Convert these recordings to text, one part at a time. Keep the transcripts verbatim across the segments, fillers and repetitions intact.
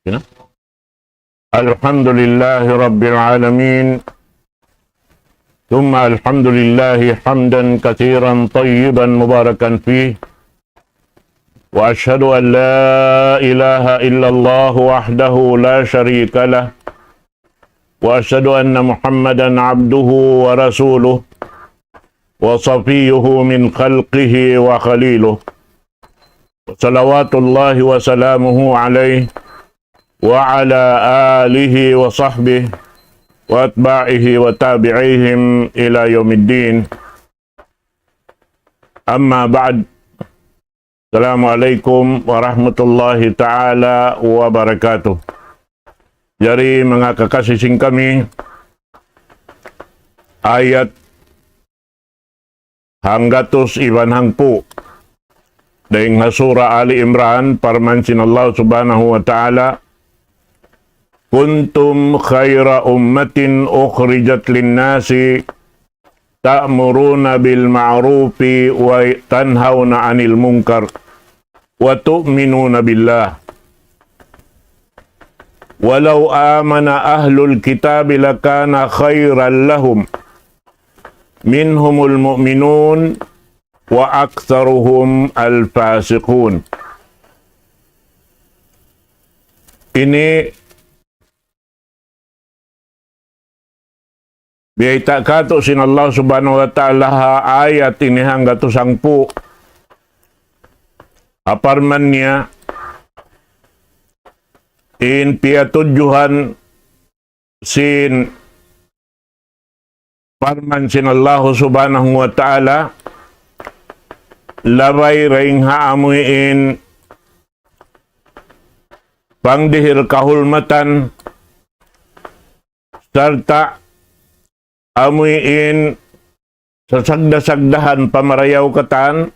Sino? الحمد لله رب العالمين، ثم الحمد لله حمدا كثيرا طيبا مباركا فيه، وأشهد أن لا إله إلا الله وحده لا شريك له، وأشهد أن محمدا عبده ورسوله وصفيه من خلقه وخليله، وصلوات الله وسلامه عليه وعلى آله وصحبه وأتباعه وتابعيهم إلى يوم الدين. أما بعد، السلام عليكم ورحمة الله تعالى وبركاته. Jari manga kakasi sin kami, ayat hanggatus iban hangpu' dayn ha Surah Ali Imran, parman sin Allah Subhanahu wa Ta'ala, كنتم خير أمة أخرجت للناس تأمرون بالمعروف وتنهون عن المنكر وتؤمنون بالله ولو آمن أهل الكتاب لكان خيرا لهم منهم المؤمنون وأكثرهم الفاسقون. Ini biyayta' katu' sin Allah Subhanahu wa Ta'ala ha ayat ini hanggatus hangpu'. Ha parman niya, in piyatudjuhan sin parman sin Allah Subhanahu wa Ta'ala, labay dayn ha amuin pangdihil kahulmatan, sarta' amuin sasagda-sagdahan pamarayaw katan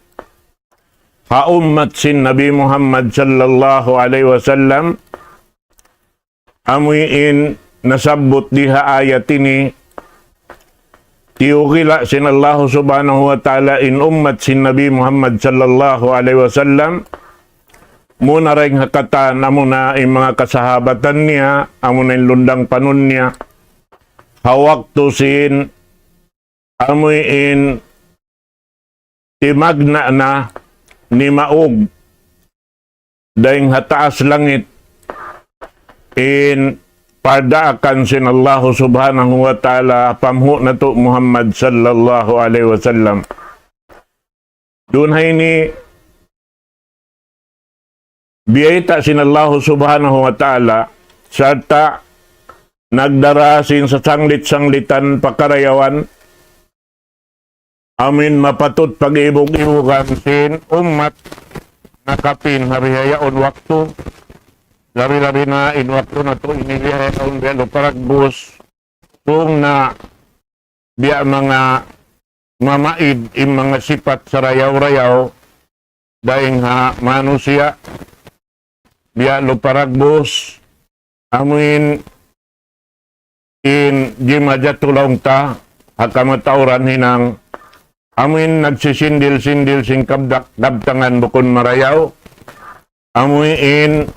ha ummat sin Nabi Muhammad sallallahu alayhi wasallam, amuin nasabbut di ha ayat ini, tiyukila sin Allah Subhanahu wa Ta'ala in ummat sin Nabi Muhammad sallallahu alayhi wasallam, muna dayn ha katan amuna in manga kasahabatan niya, amuna in lundang panun niya, ha waktu sin amuin timagna' na nimaug dayn ha taas langit in pardaakan sin Allah Subhanahu wa Ta'ala ha panghu' natu' Muhammad sallallahu alayhi wasallam. Duun ha ini biyayta' sin Allah Subhanahu wa Ta'ala, sarta' nagdara sin sasanglit-sanglitan pakarayawan, amuin mapatut pag-ibug-ibugan sin ummat nakapin ha bihaun waktu, labi-labi na in waktu natu' ini bihaun biya' luparagbus, sung na biya' manga mamaid in manga sipat sarayaw-rayaw dayn ha manusiya', biya' luparagbus, amuin in jimajatu laung ta ha kamatauran hinang, amuin nagsisindil-sindil sin kabdak-, kabtangan bukun marayaw, amuin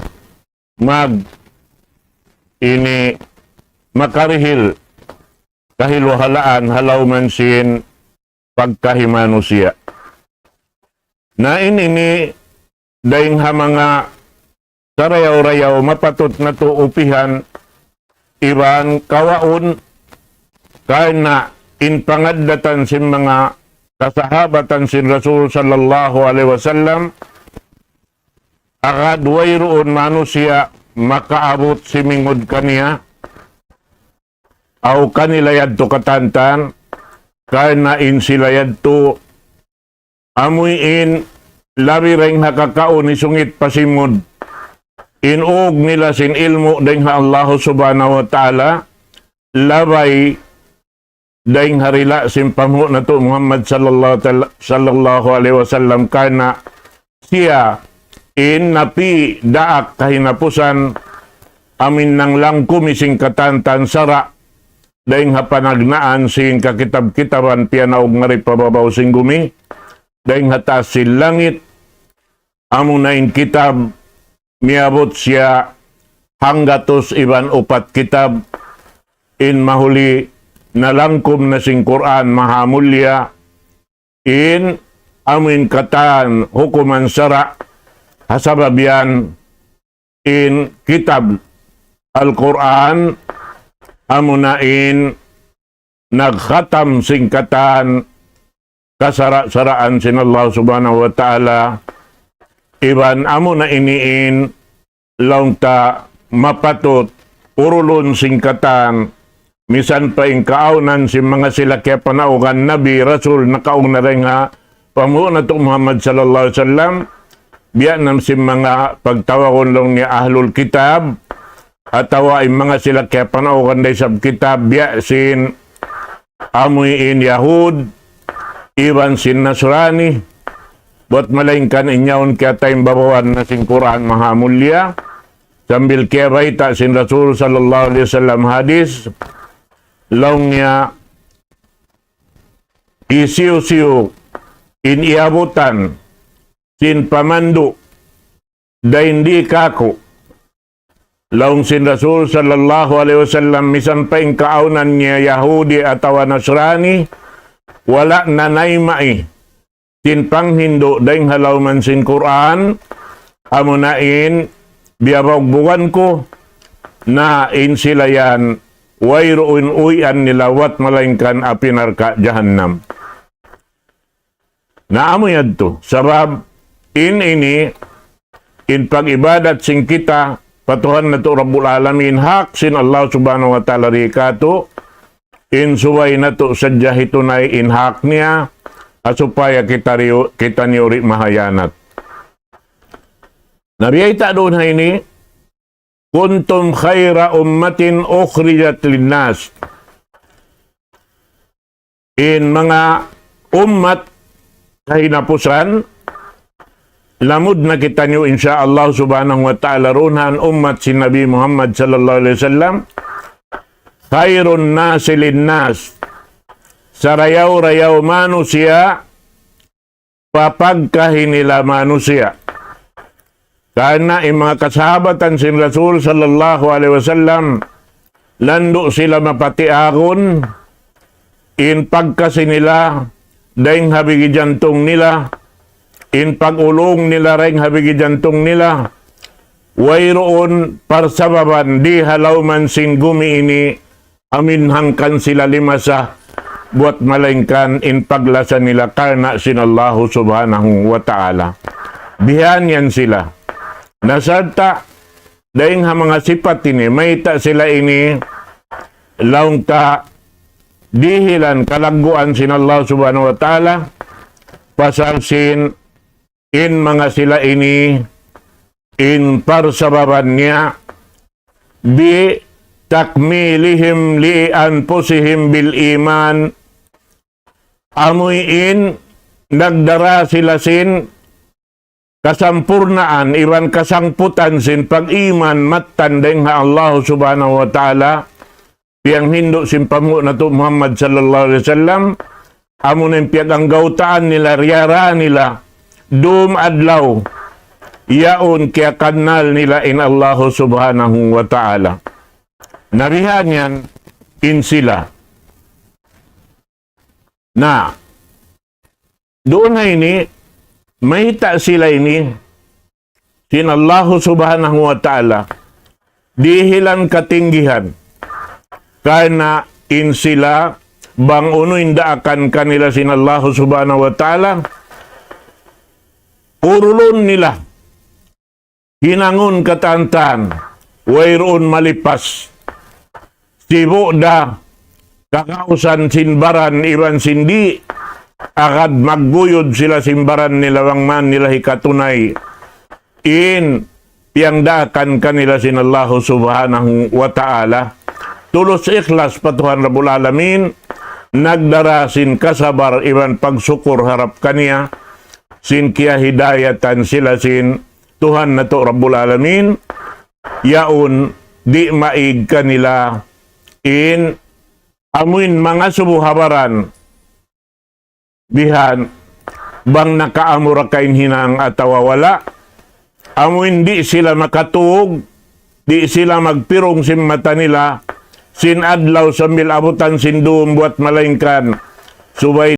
mag ini makarihil kahilu-halaan ha lawm sin pagkahi manusiya'. Na in ini dayn ha manga sarayaw-rayaw mapatut natu' upihan iban kawaun, karna' in pangaddatan sin manga kasahabatan sin Rasul sallallahu alayhi wasallam, agad wayruun manusiya' makaabut simingud kaniya, aw kanila yadtu katantan, karna' in sila yadtu amuin labi dayn ha kakaun hisungit pa simud. In ug nila sin ilmu' dayn ha Allah Subhanahu wa Ta'ala, labay dayn ha dila' sin panghu' natu' Muhammad sallallahu tal-, sallallahu alayhi wasallam, karna' siya in napi' daak kahinapusan amuin nanglangkumi sin katantan sara' dayn ha panagnaan sin kakitab-kitaban piyanaug mari pa babaw sin gumi, dayn ha taas sin langit, amuna in kitab miyabut siya hanggatus iban upat kitab, in mahuli nalangkum na sin Qur'an mahamulya, in amuin katan hukuman sara', ha sabab yan in kitab Al-Qur'an, amuna in nagkhatam sin katan kasara'-saraan sin Allah Subhanahu wa Ta'ala, iban amuna ini in laung ta mapatut urulun sin katan, misan pa in kaawnan sin manga sila kiyapanaugan Nabi, Rasul, nakauna dayn ha panghu' natu' Muhammad sallallahu alayhi wasallam, biya' na sin manga pagtawagun laung niya ahlul kitab, atawa in manga sila kiyapanaugan da isab kitab, biya' sin amuin Yahud, iban sin Nasrani, buat malaingkan in yaun kiyataimbabawan na sin Qur'an mahamulya, sambil kiyabayta' sin Rasul sallallahu alayhi wasallam hadis, laung niya, hisiyu-siyu in iyabutan sin pamandu' dayn di kāku'. Laung sin Rasul sallallahu alayhi wasallam, misan pa in kaawnan niya Yahudi atawa Nasrani, wala' na naimai sin panghindu' dayn ha lawm sin Qur'an, amuna in biyabugbugan ku, na in sila yan wayruun uwian nila buat malaingkan api narka' jahannam. Na amu yadtu. Sabab in ini, in pag-ibadat sin kita pa Tuhan natu' Rabbul Alamin, hak sin Allah Subhanahu wa Ta'ala di kātu', in subay natu' sadja hitunay in hak niya, ha supaya kita riyu-, kitaniyu di' mahiyanat. Na biyayta' duun ha ini, كنتم خير أمة أخرجت للناس. In manga ummat kahinapusan, lamud na kitaniyu, insya Allah Subhanahu wa Ta'ala, duun ha ummat sin Nabi Muhammad sallallahu alayhi wasallam, خير الناس للناس. Sarayaw-rayaw manusiya' pa pagkahi nila manusiya'. Karna' in manga kasahabatan sin Rasul sallallahu alayhi wasallam, landu' sila mapatiagun, in pagkasi nila dayn ha bigi jantung nila, in pag-ulung nila dayn ha bigi jantung nila, wayruun parsababan di ha lawm sin gumi ini, amuin hangkan sila limasa, buat malaingkan in paglasa nila karna' sin Allahu Subhanahu wa Ta'ala. Bihan yan sila. Na sarta', dayn ha manga sipat ini, mayta' sila ini, laung ta dihilan kalagguan sin Allah Subhanahu wa Ta'ala, pasal sin in manga sila ini, in parsababan niya, بتكميلهم لأنفسهم بالإيمان, amuin nagdara sila sin kasampurnaan iban kasangputan sin pag-iman mattan dayn ha Allah Subhanahu wa Ta'ala, piyanghindu' sin panghu' natu' Muhammad sallallahu alayhi wasallam, amu na in piyaganggautaan nila, riyara nila, dum adlaw, yaun kiyakannal nila in Allahu Subhanahu wa Ta'ala. Na bihan yan in sila. Na, duun na ini, mayta' sila ini, sin Allahu Subhanahu wa Ta'ala, dihilan katinggihan. Karna' in sila, bang unu in daakan kanila sin Allahu Subhanahu wa Ta'ala, urulun nila, hinangun katantan, wayruun malipas. Sibu' da kagausan sin baran iban sin di', agad magguyud sila sin baran nila bang man nila hikatunay in piyangdaakan kanila sin Allahu Subhanahu wa Ta'ala. Tulus ikhlas pa Tuhan Rabbul Alamin, nagdara sin kasabar iban pagsukur harap kaniya, sin kiyahidayatan sila sin Tuhan natu' Rabbul Alamin, yaun di' maig kanila in amuin mangasubu ha baran, bihan, bang nakaamu ra ka in hinang atawa wala', amuin di' sila makatug, di' sila magpirung sin mata nila, sin adlaw sambil abutan sin dum buat malaingkan. Subay